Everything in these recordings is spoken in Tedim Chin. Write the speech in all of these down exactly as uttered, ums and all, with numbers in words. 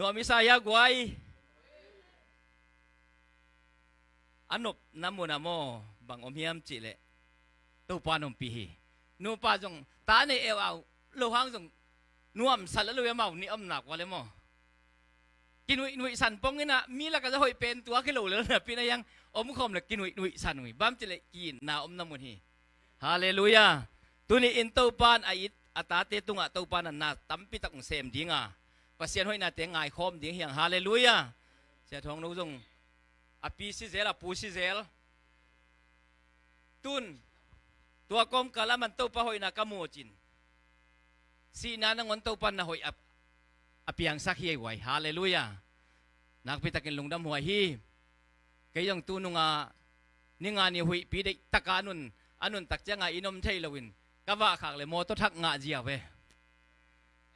Nuam i sa hia guai? A nopna mun ah maw, bang om hiam cih leh Topa in ompih hi. Nupa zong ta nei eu au lo hang zong nuamsa lo lo hiam, amau nih om nak uh leh maw. Kinuihnuihsan pong in ah mi lakah zong hoih pen tuak hi lo lel napi-in ah, hiang omkhawm leh kinuihnuihsan uh hi. Bang hang hiam cih leh ki-itna omna mun hi. Halleluiah. Tuni-in Topa in a it a tate tungah Topa in na tampi tak hong sem ding a, Pasian hoihnate ngaikhawm ding hi hang. Halleluiah. Sia Thawng No zong a pi si zel, a pu si zel. Tu-in tua kawmkal ah aman Topa hoihna ka mu cin, sihna nangawn Topa in na hoih a, a piangsak hi ei guai. Halleluiah. Nakpi takin lungdam huai hi. Kei zong tu nungah ni nga ni huihpi deih taka a nun, a nuntak ciangah inn om thei loin ka vahkhak leh mawtaw thak ngah ziau ve.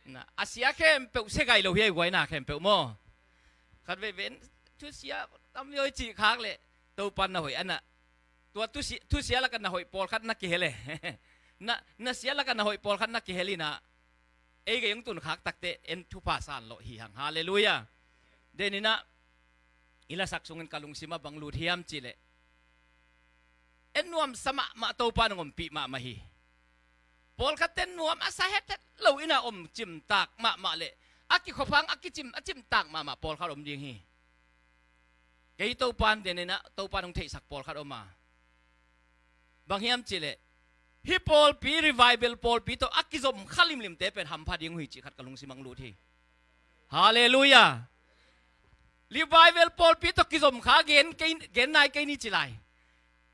Na, a sia khempeuh sia gai lo hi ei guai, na khempeuh maw. Khat veve in thusia tam viau cih khak leh Topa in na hoih a na, tua thusia, thusia lakah na hoih pawlkhat na kihel e. Na, na sia lakah na hoih pawlkhat na kihel in ah, ei gei hong tun khak takteh en thupha san lawh hi hang. Halleluiah. Denin ah i lasak sungin ka lungsim ah bang lut hiam cih leh, en nuamsa mahmah Topa in hong ompih mahmah hi. Pawlkhatte nuam a sa hethet lo in ah om cimtak mahmah leh, a kikhop hang a kicim, a cimtak mahmah pawlkhat om ding hi. Kei Topa in denin ah Topa in hong theihsak pawlkhat om a, bang hiam cih leh, hih pawlpi, revival pawlpi tawh a kizom kha limlimte pen hampha ding uh hi cih khat ka lungsim ah hong lut hi. Halleluiah. Revival pawlpi tawh kizom kha gen kei, gen nai kei ni ci lai.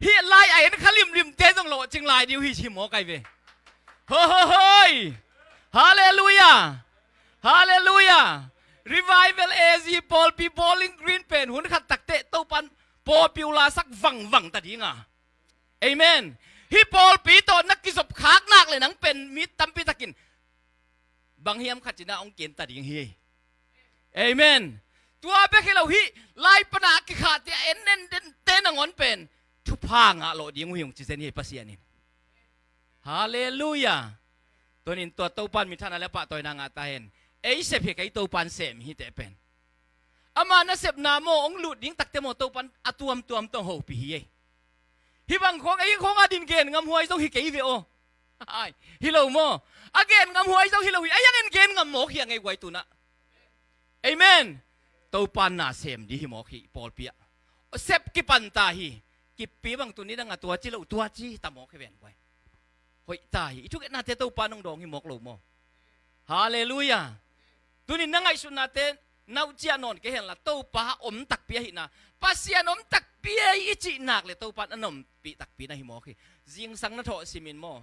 Hih lai a en kha limlimte zong lawhcing lai ding uh hi ci mawk ai ve. Ho, ho, hoi. Halleluiah. Halleluiah. Revival A Z pawlpi, Bowling Green pen hun khat takteh Topa in pawlpi uh lasak vangvang ta ding a. Amen. Hih pawlpi tawh na kizop khak nak leh nang pen mi tampi takin bang hiam khat in ah hong ken ta ding hi. Amen. Tua bek hi lo, hih lai pan a kikhahte a en enden te nangawn pen thupha ngah lawh ding uh hi hong ci zen hi Pasian in. Halleluiah. Tuni-in tua Topa in minthanna leh pahtawina ngah ta hen. Ei sep hi kei, Topa in sem hite pen. Ama nasepna maw, hong lut ding takteh maw, Topa in a tuamtuam tawh hong hopih hi ei. Hih bang khawng, ei khawng a din gen ngam huai zong hi kei ve aw. Ai, hi lo maw. A gen ngam huai zong hi lo hi. A hiang in gen ngam mawk hi a ngei guai tu-in ah. Amen. Topa in na sem ding hi mawk hi pawlpi ah. Sep kipan ta hi. Kippi bang tuni dang a tua ci lo, tua ci ta mawk hi ven guai. Hoih ta hi. I thungetnate Topa in hong dawng hi mawk lo maw. Halleluiah. Tuni-in na ngaihsutnate na uh ciah nawn kei hen la, Topa om takpi ahihna, Pasian om takpi ahi i cih nak leh Topa in a na ompih takpi na hi mawk hi. Zingsang na thawh simin maw,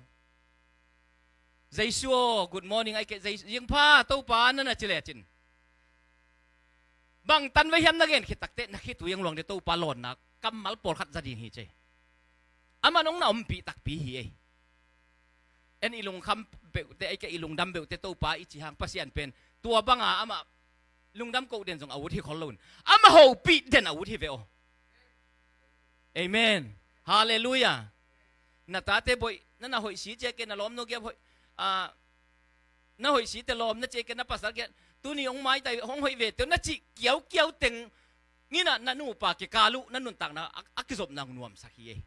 Jesu aw, good morning, ai kei, Jesu, zingpha, Topa, na na ci lecin, bang tanvei hiam na gen khit takteh na khitui hong luang ding, Topa lawnna kammal pawlkhat za ding hi ci. Aman hong na ompih takpi hi ei. En i lungkham peuhte, ei kei i lungdam peuhte Topa i ci hang, Pasian pen tua banga amah lungdam koh den zong a ut hi khol lo in, amah hopih den a ut hi ve aw. Amen. Halleluiah. Na tate boih, na na hoih si ciah kei, na lawmnu kiam hoih, ah, na hoih site lawm na ciah kei, na pasal kiam, tuni hong maitai, hong hoih ve teh na cih kiaukiau teng in ah na nupa kikal uh, na nuntakna a, a kizopna hong nuamsak hi ei.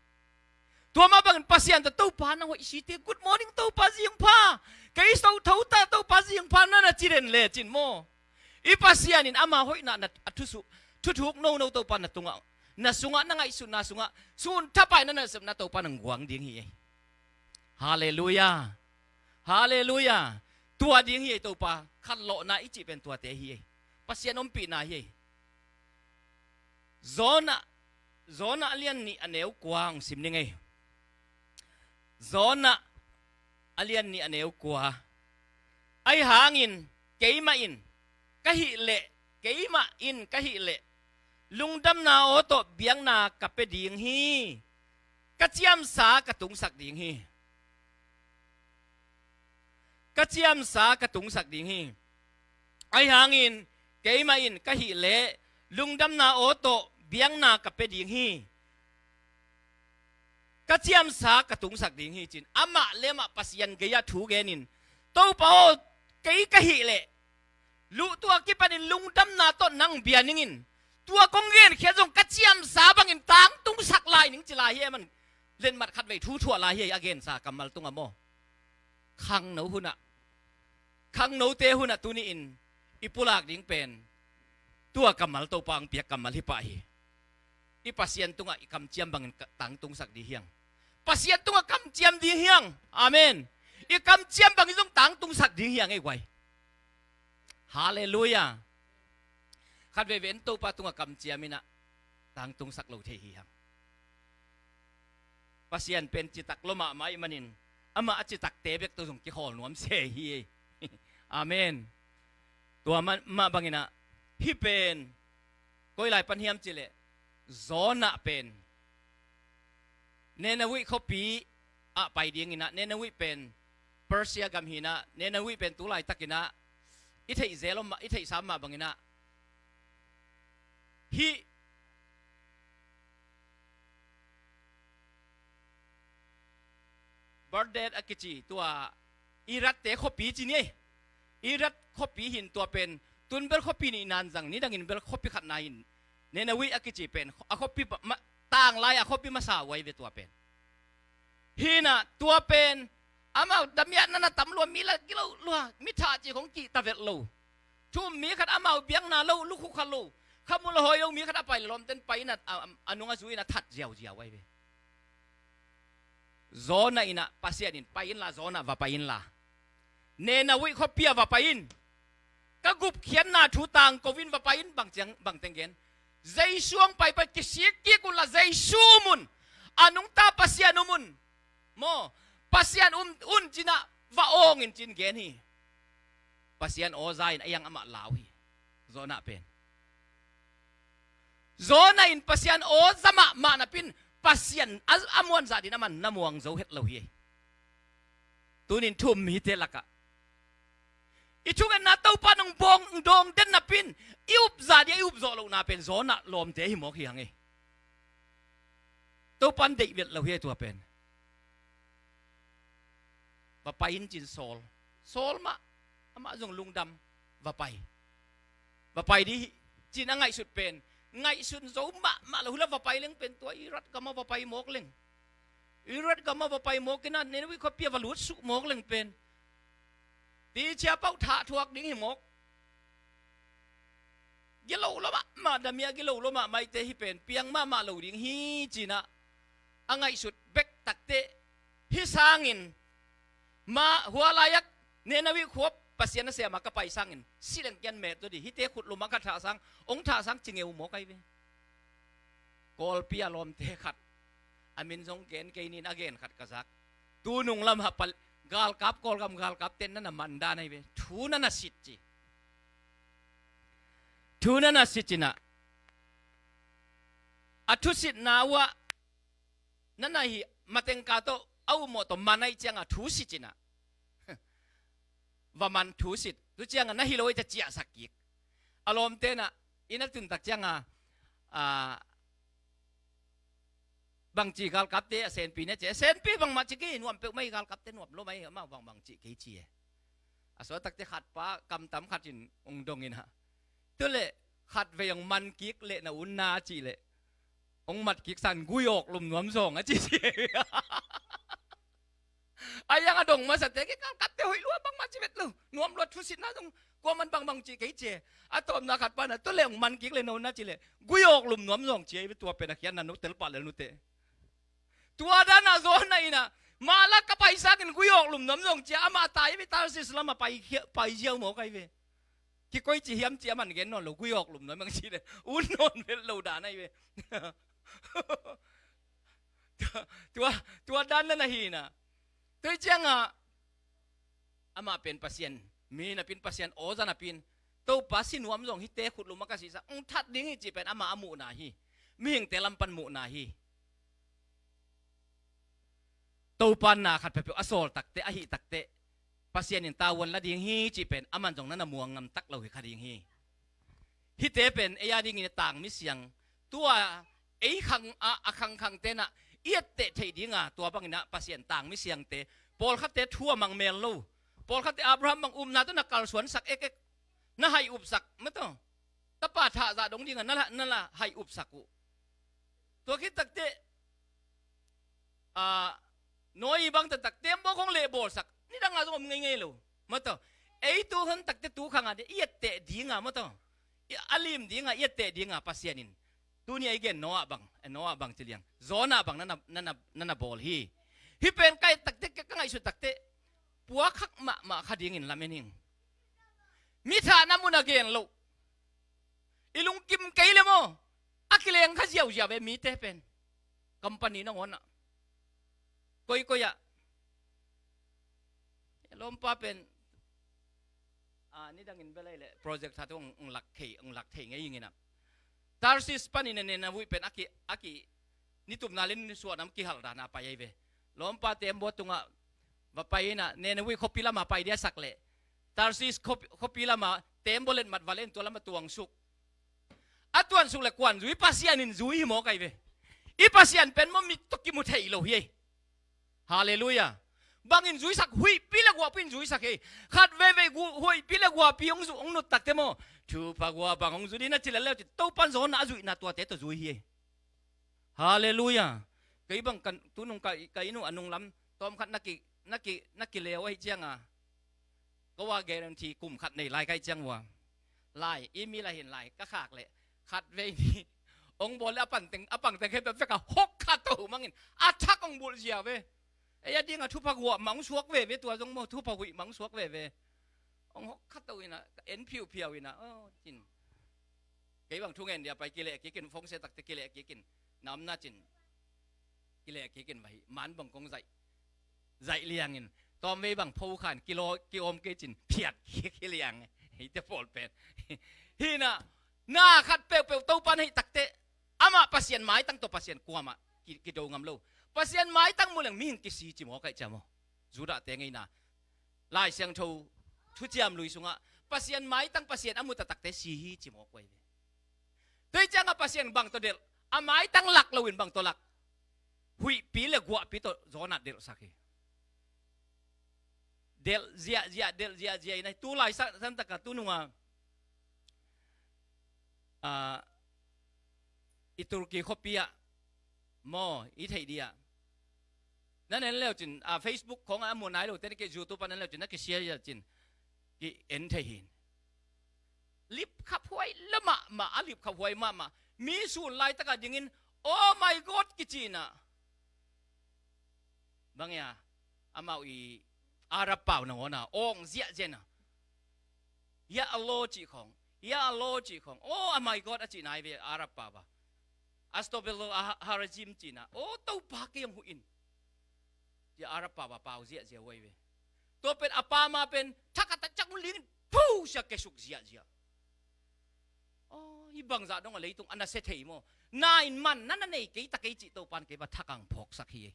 Tua mah bangin Pasian tawh, Topa na hoih site, good morning Topa zingpha, kei so tho ta Topa zingpha, na na ci den lecin maw, i Pasian in ama hoihna na a thusuh, thuthuk nono Topa na tungah, na sungah, na ngaihsutna sungah sun thapai na nasepna Topa in hong guang ding hi ei. Halleluiah. Halleluiah. Tua ding hi ei Topa khatlawhna i cih pen tuate hi ei. Pasian ompihna hi ei. Jonah, Jonah a lian nih a neu kua hong sim ning ei. Jonah a lian nih a neu kua. Ahi hangin keimah in ka hih leh, keimah in ka hih leh lungdamna aw tawh biakna ka pia ding hi. Ka ciamsa ka tungsak ding hi. Ka ciamsa ka tungsak ding hi. Ahi hangin keimah in ka hih leh lungdamna aw tawh biakna ka pia ding hi. Ka ciamsa ka tungsak ding hi, ci-in amah le amah Pasian gei-ah thu genin, Topa aw, kei ka hih leh luhtuk a kipanin lungdam nang bia ning in, tua kong genkhiat zong ka ciamsa bangin tangtungsak lai ning ci lai hi e. Aman letmat khatvei thu thuah lai hi e, a gensa kammal tungah maw. Khangno hunah, khangnote hunah tuni-in i pulak ding pen tua kammal, Topa hong piak kammal hi pah hi. I Pasian tungah i kamciam bangin ka, tangtungsak ding hi hang. Pasian tungah kamciam ding hi hang. Amen. I kamciam bangin zong tangtungsak ding hi hang ei guai. Halleluiah. Khat veivei in Topa tungah kamciam in ah tangtungsak lo thei hi hang. Pasian pen citak lua mahmah ahih manin amah a citakte bek tawh zong kikhawl nuam se hi ei. Amen. Tua mah, mah bangin ah hih pen koi lai pan hiam cih leh Jonah pen Nineveh khuapi ah pai dingin ah, Nineveh pen Persia gam hi-in ah, Nineveh pen tu laitakin ah i theih zel om mah, i theihsa om mah bangin ah hih Barded a kici tua Iraq-te khuapi ci ni ei. Iraq khuapi hi-in tua pen tun bel khuapi nih nan zang, nidangin bel khuapi khat na hi-in, Nineveh a kici pen a khuapi ma, tanglai a khuapi masa uh ahi ve tua pen. Hi-in ah tua pen amau damiah na na tam lua, mi la gilo lua, mi thah cih khong kihta velh lo. Thu um mi khat amau biakna lo, lukhu khat lo, khamul a hawi lo mi khat a pai leh lawmten pai in ah, a, a nung a zui in ah that ziauziau ahi ve. Jonah in ah Pasian in, "Pai inla, Jonah, va pai inla. Nineveh khuapi ah va pai in. Ka gupkhiatna thu tangko in, va pai in," bang ciang, bang teng gen. Jesu hong pai pai, kisik kik unla, Jesu um un. A nungta Pasian um un. Maw, Pasian um un ci-in ah va awng in ci-in gen hi. Pasian aw za in a iang amah lau hi. Jonah pen. Jonah in Pasian aw za mahmah napi-in Pasian a, a muanzah dingin aman na muang zo het lo hi. Tuni-in thu um mite lakah i thungetna Topa in hong bawng, hong dawng den napi-in i upzah ding, i upzawh lohna pen Jonah lawmte hi mawk hi hang ei. Topa in deih velh lo hi ei tua pen. Va pai in ci-in sawl. Sawl mah, amah zong lungdam, va pai. Va pai ding hi ci-in a ngaihsut pen ngaihsun zo mahmah lo hi lo. Va pai leng pen tua Iraq gam ah va pai mawk leng. Iraq gam ah va pai mawk in ah Nineveh khuapi ah va lut suk mawk leng pen. Pi Chia Pau thah thuak ding hi mawk. Gilo lua mahmah, damiah gilo lua mahmah, eite hih pen piang mahmah lo ding hi ci-in ah a ngaihsut bek takteh, hih sangin mah hua lai-ah Nineveh khua Pasian nasem ah ka pai sangin si leng kian met zaw ding, hihte khut lum ah ka thah sang, hong thah sang ci ngeu mawk ahi ve. Kawlpi a lawmte khat, a min zong gen kei ni in, a gen khat ka zak. Tu nung lam hapal galkap, Kawlgam galkapte na na man dan ahi ve. Thu na na sit ci. Thu na na sit ci-in ah, a thusitna uh ah na na hi, matengka tawh a upmawh tawh man ahih ciangin thu sit ci-in ah, va man thu sit. Tu ciangin na hi lo ahih ciang ciahsak kik. A lawmte in ah, inn a tun tak ciangin, a, bangci galkapte a senpi na ci, a senpi bangmah ci kei, nuam peuhmah hi, galkapte nuam lua mah hi, amau bangbang cih kei ci e. A suaktakteh khatpa kamtam khat in hong dong in ah, tu leh khatvei hong man kik leh na un na cih leh, hong mat kik sangin gui awk lum nuam zawng a ci ci. A iang a dong masate, kei galkapte hoih lua, bangmah ci vet lo, nuam lua, thusitna zong kuaman bangbang cih kei ci e. A tawpna khatpa in ah, tu leh hong man kik leh na un na cih leh gui awk lum nuam zawng ci ahi ve. Tua pen a khiatna, no tel pah lel nute. Tua dan a Jonah in ah, mah lah ka pai sangin gui awk lum nuam zawng ci a, amah tai ve, Tarsis lam ah pai, pai ziau mawk ahi ve. Kikoici hiam ci a man gen nawn lo, gui awk lum nuam hang ci leh un nawn vet lo dan ahi ve. Tua, tua dan na na hi in ah. Tua ahih ciangin amah pen Pasian mi napi-in, Pasian aw za napi-in, Topa si nuam zawng, hihte khut lum ah ka sih sang, hong that ding hi cih pen amah a muhna hi. Mihingte lam pan muhna hi. Topa in na khat peuhpeuh a sawl takteh, a hih takteh, Pasian in tavuan la ding hi cih pen aman zong na na muang ngam tak lo hi kha ding hi. Hihte pen ei a dingin a tangmi siang, tua ei khang a, a khangkhangte in ah i etteh theih dingin, tua bangin ah Pasian tangmi siangte, pawlkhatte thu a mang mel lo, pawlkhatte Abraham bang upna tawh na kalsuansak ekek, na hai upsak mah tawh, tapa zah dong dingah na la, na la hai upsak uh. Tua khit takteh, a, Noah bang taktak tembaw khong leh bawlsak, nidangah zong om ngeingei lo. Maw taw, ei tu hun takteh tu khangah ding i etteh dingah, maw taw, i a lim dingah, i etteh dingah Pasian in tuni a i gen Noah bang, eh, Noah bang ci liang, Jonah bang na na, na na, na na bawl hi. Hih pen ka et takteh, ka ngaihsut takteh puak hak mahmah kha dingin lamen ing. Mi thahna mun a gen loh, i lungkim kei le maw, a kileng kha ziauziau ve mite pen. Company nangawnah, koikoi ah, lawmpa pen, a, nidangin bel ahih leh project tha tawh hong, hong lak thei, hong lak thei ngei inginah, Tarsis panin a Nineveh pen a ki, a ki, nitupna le nisuahna kihalh dana pai ahi ve. Lawmpa tembaw tungah va pai inah, Nineveh khuapi lamah pai dia sak leh, Tarsis khuapi, khuapi lamah tembaw letmat va len, tua lamah tuangsuk. A tuangsuk le kuan zui, Pasian in zui hi mawk ahi ve. I Pasian pen maw, mit tawh kimu thei lo hi ei. Halleluiah. Bangin zuisak, huihpi le guahpi in zuisak hi. Khat veivei gu-, huihpi le guahpi hong zu, hong nut takteh maw, thupha gua bang hong zu ding na ci lel leu cin, Topan Jonah a zuihna tuate tawh zui hi ei. Halleluiah. Kei bang kan, tunung ka, ka inn uh a nunglam tawmkhat na ki, na ki, na kileu ahih cianga, ko a guarantee kum khat nei lai ka hih ciang ua, lai, email ah hin lai ka khak leh, khat vei ni hong bawl leh a pangteng, a pangteng khempeuh vekah hawkkha to mangin a thak hong bulh zia ve. Ei a dingah thupha guah mah hong suak veve, tua zong maw, thupha huih mah hong suak veve. Hong hawkkha to inah, en phiuphiau inah, aw cin. Kei bang thungen dia pai kileh kikin, phone se takteh kileh kikin, na omna cin kileh kikin va hi, man bang kong zaih, zaih liangin, tawmvei bang pho khan kilaw, ki-awm kei cin phiat kik hi liang. Eite pawl pen hi inah, na khat peuhpeuh Topan hih takteh, amah Pasian maitang tawh Pasian kuamah ki, kido ngam lo. Pasian maitang mu leng mihing kisi ci mawk ahih ciang maw, Judahte ngeina. Lai Siangtho Thuciam Lui sungah Pasian maitang, Pasian a mu taktakte si hi ci mawk uh ahi ve. Tua hih ciangah Pasian bang tawh delh, a maitang lak loin bang tawh lak? Huihpi le guahpi tawh Jonah delhsak hi. Delh ziahziah, delh ziahziah inah, tu lai sa-, santakah tunungah, a, i Turkey khuapi ah maw, i theih dih ah, na en leu cin, a, Facebook khawngah a mu nai lote na ki, YouTube ah na en leu cin na kisia cin ki en thei hi. Lipkhaphuai la mahmah, a lipkhaphuai mahmah. Mi sun laitakah dingin, "Oh my God," kici inah, bang ia, amau i Arab pau nangawnah awng ziahziah inah, "Ya Allah," cih khawng, "Ya Allah," cih khawng, "Oh my God," a cih nai ve Arab pau ah. "Astaghfirullah, ha-, harajim," cih inah, "Oh Topa, kei hong huh in," ci Arab pau ah pau ziahziah uh ahi ve. Tua pen a pama pen thak a tak ciang hong lingin phu sia kesuk ziahziah. Aw, hih bangzah dongah leitung a nasia thei maw? Na in man na na nei kei ta kei cih Topan kei bang thak ang phawksak hi ei.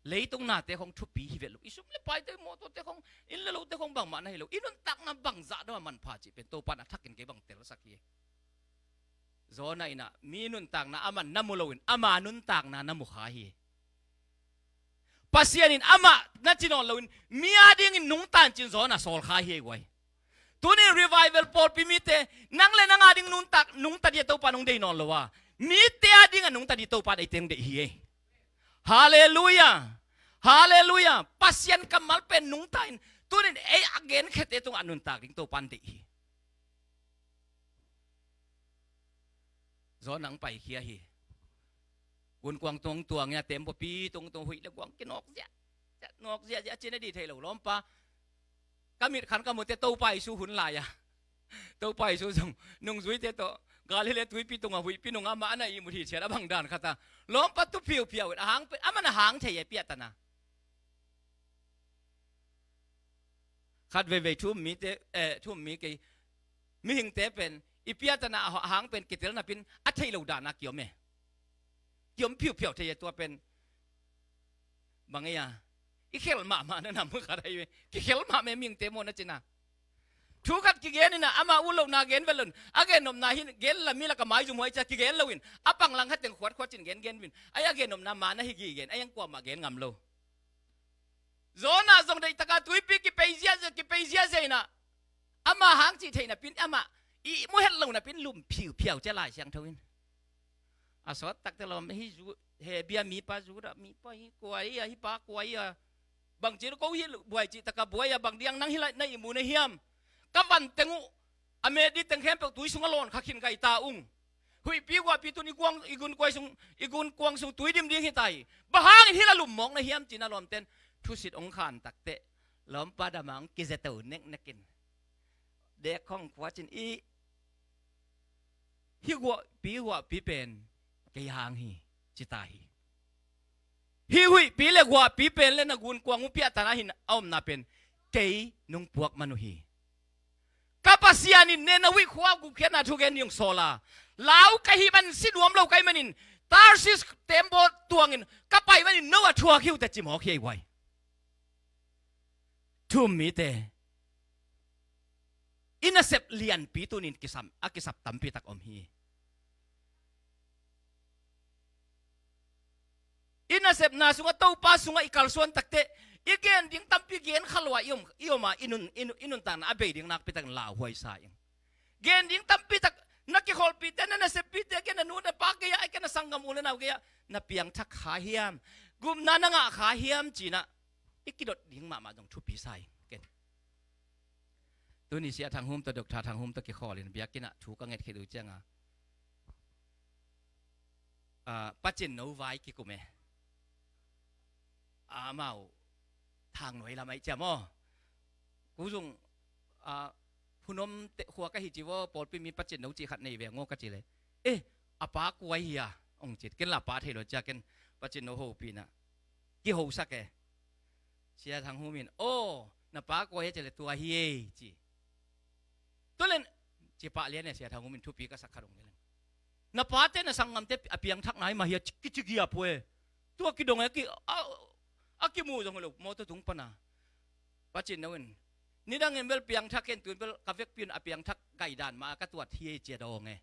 Leitung nate khong thupi hi vet lo. I sum le paite, mawtawte khong, inn le lote khong bangmah na hi lo. I nuntakna bangzah dongah manpha cih pen Topan a thakin kei bang telsak hi ei. Jonah inah mi nuntakna a man na mu loin ama nuntakna na mu kha hi ei. Pasian in amah na ci nawn loin mi a dingin nungta in cin Jonah sawl kha hi ei guai. Tunin revival pawlpi mite, nang le nang a ding nungta, nungta ding a Topa nong deih nawn lo a, mite a dingah nungta ding Topa deihte hong deih hi ei. Halleluiah. Halleluiah. Pasian kammal pen nungta in, tunin ei a genkhete tungah nuntak ding Topa deih hi. Jonah hong paikhia hi. Gunkuang tung tuang ia, tembaw pi tung tung, huih le guang kinawk ziah, nawk ziahziah, a cin a dih thei lo lawmpa. Ka mit khan ka mute Topa Jesu hun lai-a, Topa Jesu zong nungzuite tawh Galilee tuipi tungah huihpi nungah amah a na ihmut hi ciat a bang dan khat a, lawmpa tu phiuphiau in a hang pen, amah na hang thei e, piahtana. Khat veivei thu um mite, eh, thu um mi kei, mihingte pen i piahtana a hang pen kitel napin a theih lo dana kiom e. Kiom phiuphiau thei e, tua pen bang ei a, i khel mahmah na nam khat ahi ve. Kikhel mahmah e mihingte maw na cina. Thu khat kigen inah, ama ut lohna gen vet loin, a gennopna hi in, gen la mi lakah maizum huai cia kigen loin, a pang lang khat teng khuatkhuat cin gengen vin, ai a gennopna ma na hi gige in, ai ang kuamah gen ngam lo. Jonah zong deihtakah tuipi kipei ziahziah, kipei ziahziah inah, ama hang cih theih napin amah i muhet lo napin lum phiuphiau cia Lai Siangtho in. A sawt takte lawm hi zu, he bia mipa zu dah mipa hi kua hi a, hi pa kua hi a. Bang cin ko hi buai cih taka buai a, bang diang nang hi lai na i mu na hiam? Ka van teng uh a met di teng khempeuh tui sung a lawn kha khin gai ta ung. Huihpi guahpi tun i guang, i gun kuai sung, i gun kuang sung tui dim ding hi ta hi. Bang hangin hi la lum mawk na hiam cin a lawmten thusit ong khan takte lawmpa damang kizeto neknekin dek khong khuacin i hi guahpi guahpi pen kei hang hi, ci ta hi. Hi huihpi le guahpi pen le na gun kuang uh piahtana hin a omna pen kei nung puak man uh hi. Ka Pasian in ne na huih khua gupkhiatna thugen ding sawla lau ka hih man si nuam lo ka hih manin Tarsis tembaw tuangin ka pai manin no a thuak hi uh te ci mawk hi ei guai. Thum mite i nasep lianpi tunin kisam, a kisap tampi tak om hi. I nasepna sungah Topa sungah i kalsuan takte i gen ding tampi gen khalua i om, i om a i nun, i nun, i nuntakna a bei ding nakpi takin lauhuai sa ing. Gen ding tampi tak na kikholpite, na naseppite, ke na nu na pa gei-ah, ke na sanggam u le nau gei-ah na piangthak kha hiam? Gupna na ngah kha hiam? Cinah i kidot ding mahmah zong thupi sa ing. Ken tuni Sia Thang Hum tawh Doctor Thang Hum tawh kikhawl in biakinn ah thu ka nget khit uh cianga, ah, pacin no vai kikum e. Ah, amau thang nuai lam aih ciam aw. Ku zung, ah, phunom te khua ka hi ci vaw, pawlpi mi pacin no cih khat nei ve ngaw ka ci le. Eh, a pa kua hi a, ong cit. Ken la pa thei lo cia ken pacin no hopihna kihosak e. Sia Thang Hum in, aw, na pa kua hi a ci le tua hi ei, ci. Tulen ci pah lian e, Sia Thang Hum in thupi ka sak khat ong lian. Na pate na sanggamte a piangthak nai mah hi a kici gia pue. Tua kidong e, a ki, a, a kimu zong lo mawtaw tung pana. Pacin no in nidangin bel piangthak ken tuin bel ka vekpi un a piangthak gaidan mah a ka tuat hi ei cia dawng e.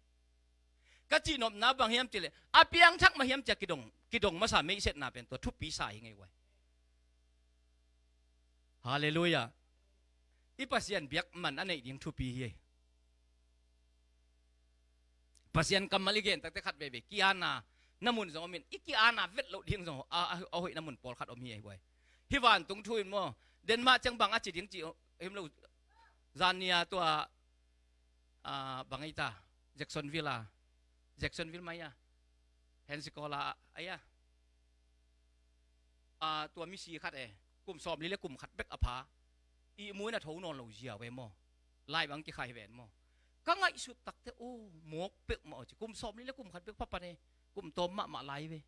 Ka cihnopna bang hiam cileh a piangthak mah hiam cia kidong, kidong masa meihsetna pen tua thupi sa hi ngei uai. Halleluiah. I Pasian biak man a neih ding thupi hi. Pasian kammal i gen takte khat veve ki-ana na mun zong om in, i ki-ana vet loh ding zong a, a, a hoihna mun pawlkhat om hi ei uai. Hi vantung thu in maw, Denmark ciang bang a ci ding ci him lo. Zania tua, ah, bang ei ta, Jacksonville a, Jacksonville mai a, Pensacola a, ei a, ah, tua misi khat e, kum sawmli le kum khat bek a pha, ihmu in a tho nawn lo zia ve maw? Lai bang kikhai ven maw? Ka ngaihsut takte aw, mawk peuhmah aw ci, kum sawmli le kum khat bek pha pan e, kum tawm mahmah lai ve.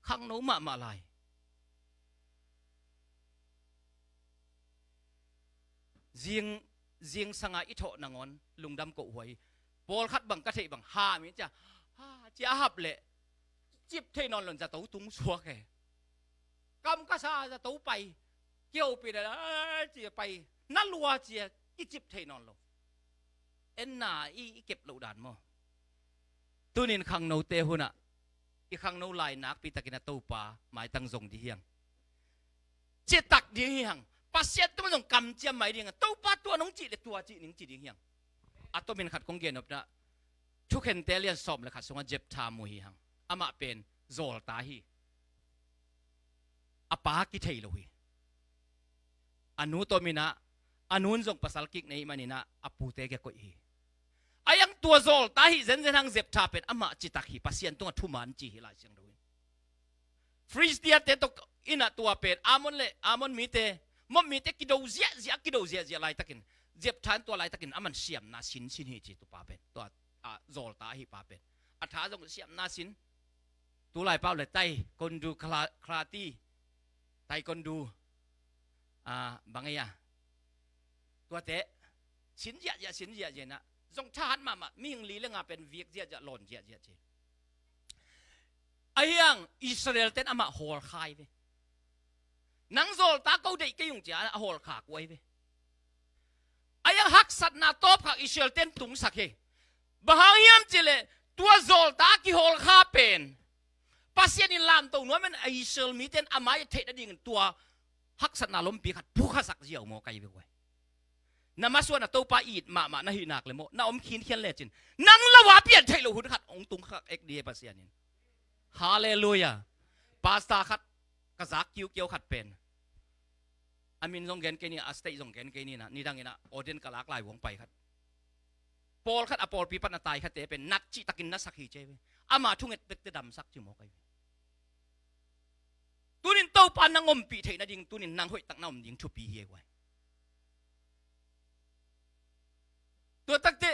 Khangno mahmah lai. Zing, zingsanga i thawh nangawn lungdam kohhuai. Pawlkhat bang ka theih bang ha mi cia, ha cia a hap leh cip thei nawn lon zato tung suak e. Kam ka sa zato pai, kihopih na, a, cia pai na lua cia i cip thei nawn lo. Enna i, i kep loh dan maw? Tunin khangnote hunah i khangno lai nakpi takin a Topa maitang zong dih hiang. Citak ding hi hang. Pasian tungah zong kamciam mai ding hang. Topa tua nong cih le tua cih ning ci ding hiang. A tomin khat kong gen nopna, Thukhente lian sawm le khat sungah Jeptha mu hi hang. Amah pen zawlta hi. A pa kithei lo hi. A nu tawminah, a nun zong pasal kik nei maninah a pute kia koih hi. A iang tua zawlta hi zenzen hang Jeptha pen amah citak hi, Pasian tungah thuman ci hi Lai Siangtho in. Filistiate tawh inah tua pen Ammon le Ammon mite, Moab mite kido ziahziah, kido ziahziah laitakin Jeptha in tua laitakin aman siamna sinsin hi ci tupa pen, tua, a, zawlta ahi pa pen. A tha zong siamna sin. Tulai pau le taekwondo, kala-, karate, taekwondo, a, bang ei a. Tuate sin ziahziah, sin ziahziah inah zong thahat mahmah, mihing li le nga pen viak ziahziah, lawn ziahziah ci. A hiang Israel ten amah hawlkhai ve. Nang zawlta ko deih kei ung cia a hawlkhak uai ve. A iang haksatna tawpkhak Israel ten tungsak hi. Bang hang hiam cileh tua zawlta kihawlkha pen Pasian in lamto nuam in a Israel miten a mai a theih nadingin tua haksatna lompi khat phukhasak ziau maw kai ve uai. Na masuan a Topa it mahmah na hih nak le maw, na om khinkhian lecin nang lo a pian theih loh hun khat hong tung khak ek dih hi Pasian in. Halleluiah. Pastor khat ka zak kiukiau khat pen, a min zong gen kei ni, a state zong gen kei ni, na nidang in a ordain ka lak lai uh hong pai khat, pawlkhat a pawlpi pan a tai khatte pen nak cihtakin na sak hi ci hi ve. Ama thunget pekte damsak ci mawk ahi ve. Tunin Topa nang ompih theih nading tunin nang hoihtak na om ding thupi hi ei guai. Tua takte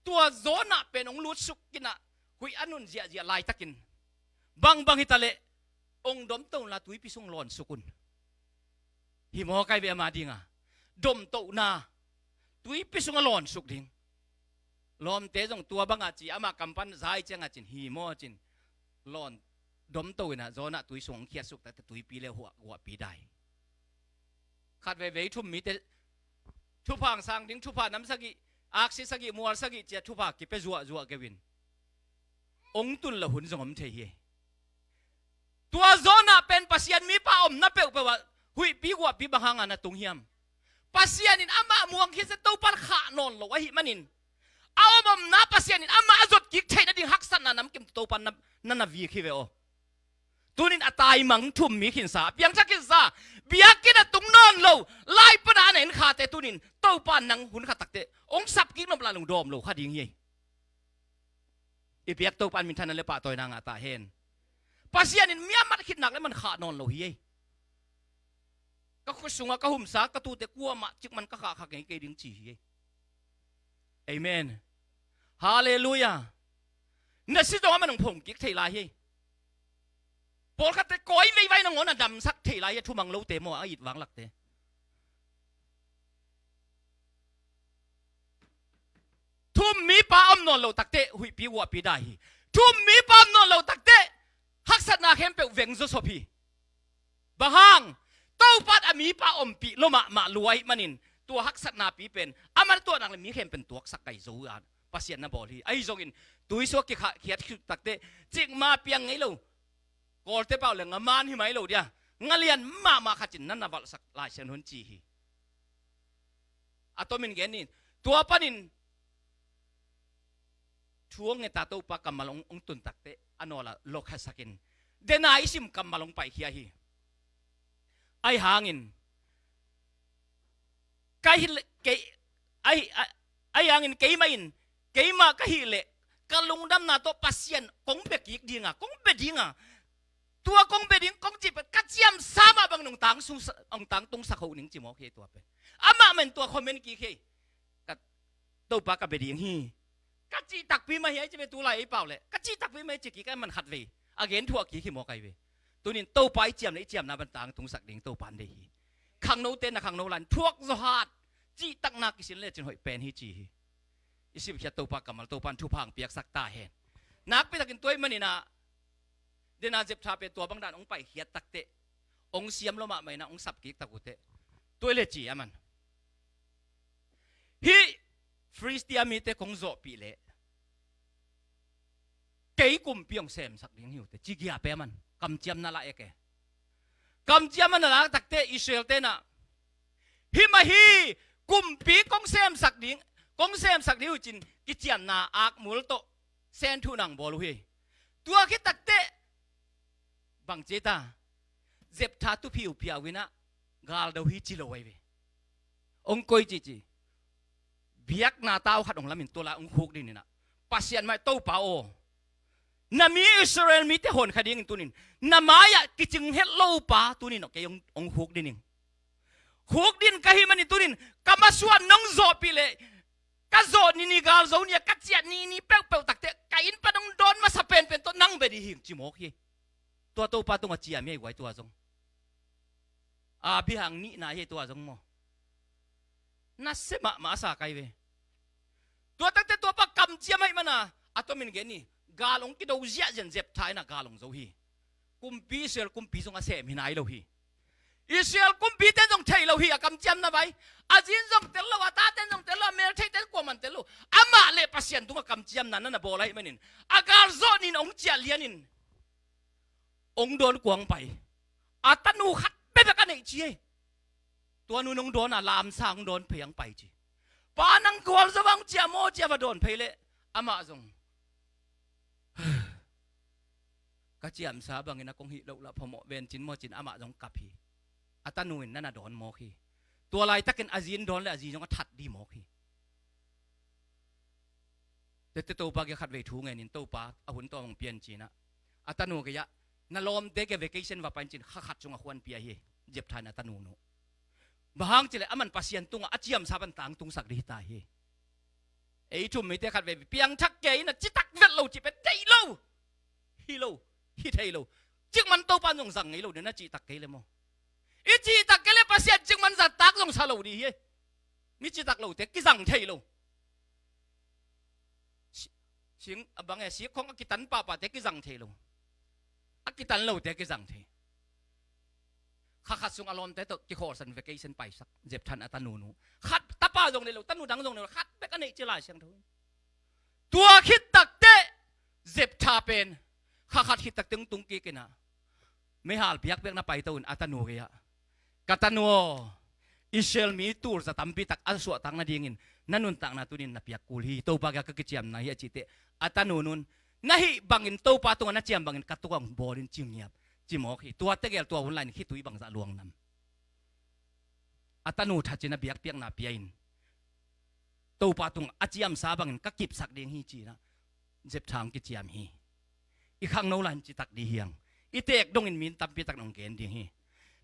tua Jonah pen hong lutsuk in a, huih a nun ziahziah laitakin bangbang hita leh hong domto inla tuipi sung lawnsuk un. Hi mawk ahi ve ama dinga. Domtohna, tuipi sungah lawnsuk ding. Lawmte zong tua banga ci, amah kam pan zai cianga cin hi maw cin, lawn domto inah Jonah tui sung hong khiatsuk takte tuipi le huah, huahpi dai. Khat veivei thum mite thupha hong sang ding, thupha nam sagih, aksi sagih, mual sagih cia thupha kipia zuahzuah kei uh in hong tun loh hun zong om thei hi. Tua Jonah pen Pasian mipa omna peuhpeuh ah huihpi huahpi bang hanga na tung hiam? Pasian in amah muang khit sia, Topan khah nawn lo ahih manin, a om omna Pasian in amah a zot kik theih nading haksatna namkim Topan na, na na vik hi ve aw. Tunin a taimang thum mi khinsa, a piangthak khinsa, biakinn a tung nawn lo, lai pana a na en khate tunin Topan nang hun khat takte hong sap kik nop lai lungdawm lo kha ding hi ei. I biak Topan minthanna le pahtawina ngah ta hen. Pasian in mi a mat khit nak le man khah nawn lo hi ei. Ka khut sungah ka humsa ka tuute kuamah cikmah ka khah kha ngei kei ding ci hi ei. Amen. Halleluiah. Na si zong a man hong phong kik thei lai hi ei. Pawlkhatte kawi veivai nangawn a damsak thei lai hi ei, thumang lote maw, a it vanglakte. Thum mipa om nawn lo takte huihpi huahpi dai hi. Thum mipa om nawn lo takte haksatna khempeuh veng zawsop hi. Bang hang? Topan a mipa ompih lua mahmah lua ahih manin tua haksatna pi pen aman tuah nak le mi khempeuh tuaksak kai zo a Pasian na bawl hi. Ahi zongin tuisuak kikhiat khit takte cikmah piang ngei lo. Kawlte pau le nga man hi mai lo dia, nga lian mahmah khat cin na na valhsak Lai Siangtho in ci hi. A tomin gen ni. Tua panin thu hong ngeta Topa kammal hong, hong tun takte a nawla lokhasakin dena i sim kammal hong paikhia hi. Ahi hangin ka hih leh kei, ahi, a, ahi hangin keimah in, keimah ka hih leh ka lungdamna tawh Pasian kong bia kik dinga, kong bia dinga, tua kong bia ding kong cih pen ka ciamsa mah bang nungtang sung, nungtang tungsak hoh ning ci mawk hi ei tua pen. Amah man tua comment kik hi ei. Ka Topa ka bia ding hi. Ka cih takpi mah hi ei ci ve, tulai ei pau leh ka cih takpi mah hi ci kik a man khat vei a gen thuah kik hi mawk ahi ve. Tunin Topa i ciam le i ciamna ban tang tungsak ding Topa in deih hi. Khangnote na khangno lan thuak zaw hat, cihtakna kisin lecin hoih pen hi ci hi. I sipkhiat Topa kammal Topan thupha hong piaksak ta hen. Nakpitakin tua ahih manin ah dena Jephthah pen tua bang dan hong paikhiat takte hong siam lua mahmah inah hong sap kik tak uh teh. Tua i le ci a man. Hih Filistia mite kong zawhpih leh kei kumpi hong semsak ding hi uh teh ci gia pe a man. Kamciamna lah ek e. Kamciamna lah takte Israel tenah hih mah hi kumpi kong semsak ding, kong semsak ding uh cin kiciamna akmul tawh senthuhna hong bawl uh hi. Tua khit takte bang ci ta, Jephthah tu phiuphiau inah galdo hi ci lo ahi ve. Hong koi cici biakna tau khat hong lamin tua lai hong khuk ding inah Pasian mai Topa aw, na mi Israel mite hon kha dingin tunin na mai-ah kicing het lo pa tunin kei hong, hong khuk ding. Khuk ding ka hih manin tunin ka masuan nong zawhpih leh ka zawh ni ni galzo ni-a ka ciah ni ni peuhpeuh takte ka inn pan hong dawn masa penpen tawh nang bia dih hing ci mawk hi. Tua Topa tungah ciam hi ei guai tua zong. A bihang nihna hi ei tua zong maw. Nasia mahmah a sa kai ve. Tua takte tua pa kamciam ahih mana a tomin gen ni. Gal hong kido ziahziah in Jephthah inah gal hong zo hi. Kumpi Israel kumpi zong a sem hi nai lo hi. Israel kumpite zong thei lo hi a kamciamna vai. A zin zong tel lo, a taten zong tel lo, a meltheihten kuaman tel lo. Amah le Pasian tungah kamciamna na na bawl ahih manin a gal zawh ni-in hong ciah lianin hong dawn kuang pai. A tanu khat bekbek a neih ci ei. Tua nu in hong dawn a lamsa hong dawn phei hong pai ci. Pa nang gualzo bang ciah maw, ciah va dawn phei leh amah zong ka ciamsa bangin a kong hih loh lah phamawh vencin maw cin amah zong kap hi. A tanu in na na dawn mawk hi. Tua laitakin a zi in dawn leh a zi zong a that dih mawk hi. Tete Topa kiang khatvei thu ngenin Topa a hun tawm hong pian cinah a tanu kiang ah na lawmte kiang vacation va pain cin kha khat sung a khuan pia hi. Jephtha in a tanu nuh. Bang hang cileh aman Pasian tungah a ciamsa pan tangtungsak dih hi ta hi. Ei thum mite khatvei piangthak kei in a citak vet lo cih pen deih lo. Hi lo. Hi thei lo. Cikman Topa in zong zang ngei lo ding na cihtak kei le maw? I cihtak kei le Pasian cikman zattak zong sa lo dih hi. Mi citak lote kizang thei lo. Sing a bang e, sik khong a kitan pahpahte kizang thei lo. A kitan lote kizang thei. Kha khat sung a lawmte tawh kikhawlsan vacation paisak Jephtha in a tanu nuh. Khat tapa zong nei lo, tanu dang zong nei lo, khat bek a neih ci Lai Siangtho in. Tua khit takteh Jephtha pen kha khat khit takteh hong tung kik inah meihal biakpiakna paito in a tanu kiang ah, ka tanu aw, Israel mi tulsa tampi tak a suahtak nadingin na nuntakna tunin na piak kul hi. Topa kiang ah ka kiciamna hi a cihteh a tanu nu'n na hih bangin Topa tungah na ciam bangin ka tungah hong bawl in ci ngiap ci mawk hi. Tua tegel tua hun lai-in khitui bangzah luang nam. A tanu that cin a biakpiakna pia in Topa tungah a ciamsa bangin ka kipsak ding hi cinah Jephtha hong kiciam hi. I khangno lai-in citak dih hi hang. I teek dongin mi tampi tak nong gen ding hi.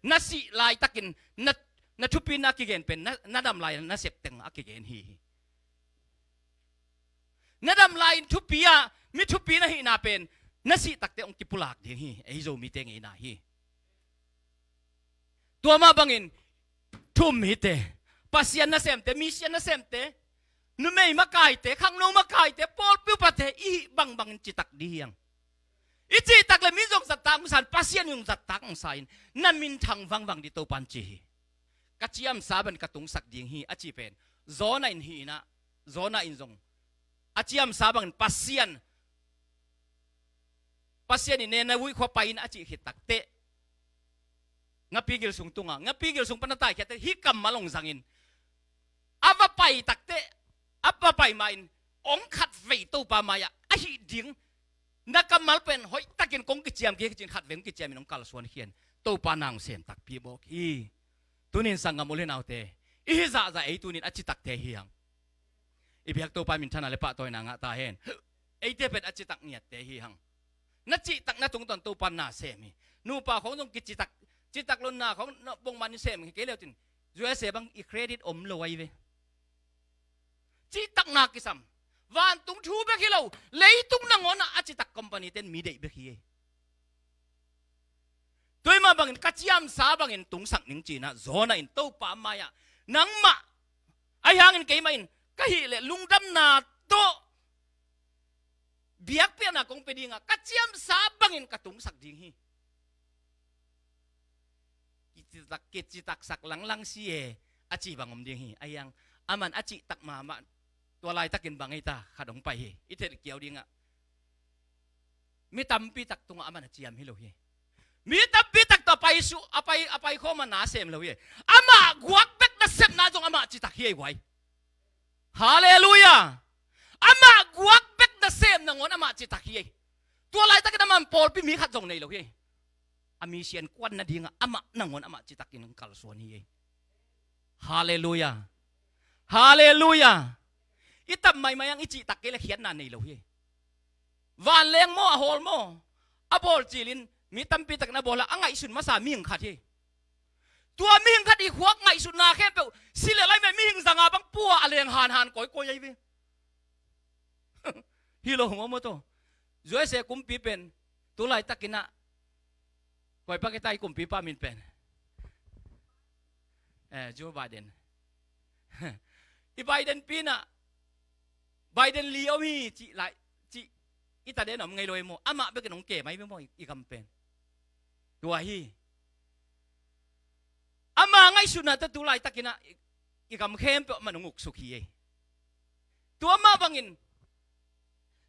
Na sih laitakin na, na thupina a kigen pen na, na dam lai-in na sep teng a kigen hi hi. Na dam lai-in thupi ah mi thupi na hihna pen na sih takteh hong kipulak ding hi. Ei Zomite ngeina hi. Tua mah bangin thum hite, Pasian nasemte, misian nasemte, numei makaite, khangno makaite, pawlpi upate i hih bangbangin citak dih hi hang. I cihtak le mi zong zattak hong sa in, Pasian zong zattak hong sa in, na minthang vangvang dih Topa in ci hi. Ka ciamsa bangin ka tungsak ding hi a cih pen Jonah in hi inah, Jonah in zong a ciamsa bangin Pasian Pasian in Nineveh khua pai in a cih khit takteh ngapi gil sung tungah, ngapi gil sung pan a taikhiat teh hih kammal hong zangin a va pai takteh, a va pai ma-in hong khatvei Topa mai-ah a hih ding na kammal pen hoihtakin kong kiciam kei hi cin khatvei hong kiciamin hong kalsuan khian Topa na hong sem takpi bawk hi. Tunin sanggam u le naute, i hih zahzah ei tunin a citakte hi hang. I biak Topa minthanna le pahtawina ngah ta hen. Eite pen a citak ngiatte hi hang. Na cihtakna tungtawn Topa na sem hi. Nupa khong zong kicitak, citak lo na khong na bongman sem hi kei leu cin U S A bang i credit om lo ahi ve. Cihtakna kisam. Vantung thu bek hi lo, leitung nangawnah a citak company ten mi deih bek hi. Tua mah bangin ka ciamsa bangin tungsak ning cinah Jonah in Topa mai-ah nangmah ahi hangin keimah in ka hih leh lungdamna tawh biakpiakna kong pia dingah ka ciamsa bangin ka tungsak ding hi. Kicitak, kicitaksak langlang si e a ci bang om ding hi. Ahi hang aman a cihtak mahmah tua laitakin bang ei ta khat hong pai hi. I theih kiau dingah mi tampi tak tungah aman a ciam hi lo hi. Mi tampi tak tawh a pai su, a pai, a pai khawm a na sem lo hi. Amah guak bek nasepna zong amah citak hi ei guai. Halleluiah. Amah guak bek nasem nangawn amah citak hi ei. Tua laitakin amah pawlpi mi khat zong nei lo hi ei. A misian kuan nadingah amah nangawn amah citakin kalsuan hi ei. Halleluiah. Halleluiah. I tam maimai ang i cihtak kei le khiatna nei lo hi. Vanleng maw, a hawl maw, a bawl cilin mi tampi takin a bawl a, a ngaihsun masa mihing khat hi. Tua mihing khat i khuak ngaihsutna khempeuh si le lai mah mihing zanga bang pua a leng hanhan kawikawi ahi ve. Hi lo maw maw tawh. U S A kumpi pen tu laitakinah koi pakitai kumpipa min pen, eh, Joe Biden. I Biden pinah Biden li om hi cih lai cih i taden om ngei lo hi maw? Amah bekin hong kem ahi ve maw i, i gam pen? Tua hi. Ama ngaihsutna tawh tu laitakinah i, i gam khempeuh aman hong uksuk hi ei. Tua mah bangin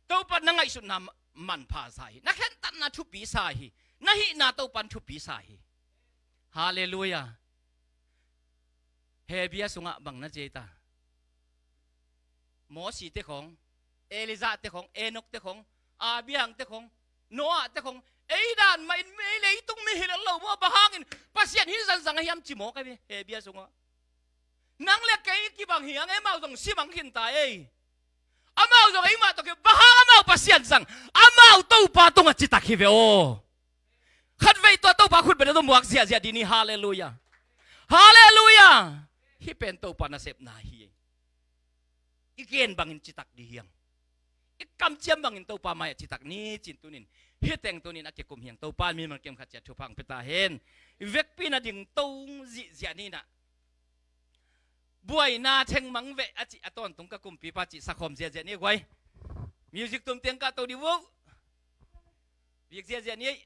Topa na ngaihsutna ma-, manpha sa hi. Na khentatna thupi sa hi. Na hihna Topan thupi sa hi. Halleluiah. Hebia sungah bang na ci ei ta? Mosi te khong, Elijah te khong, Enok te khong, Abraham te khong, Noah te khong, ei dan mah in mi, leitung mi hi lo maw, bang hangin Pasian hih zan zang a hiam ci maw ka hi ve, Hebru sungah. Nang le kei kibang hi hang, amau zong si mang khin ta ei. Amau zong eimah tawh kibang hang, amau Pasian zang, amau Topa tungah citak hi ve aw. Khatvei tua Topa khut beng a tawh muak ziahziah dih ni, halleluiah. Halleluiah. Hih pen Topa nasepna hi ei. I gen bangin citak dih hi hang. I kamciam bangin Topa mai-ah citak ni ci-in tunin, hih teng tunin a kikum hi hang. Topa in mimal kim khat ciat thupha hong pia ta hen. I vekpi-in a ding tong zihziah ni in ah. Buaina thengmang veh a cih a tawntung ka kumpipa cih sakhawm ziahziah ni guai. Music tum teng ka to dih vo. Bik ziahziah ni ei.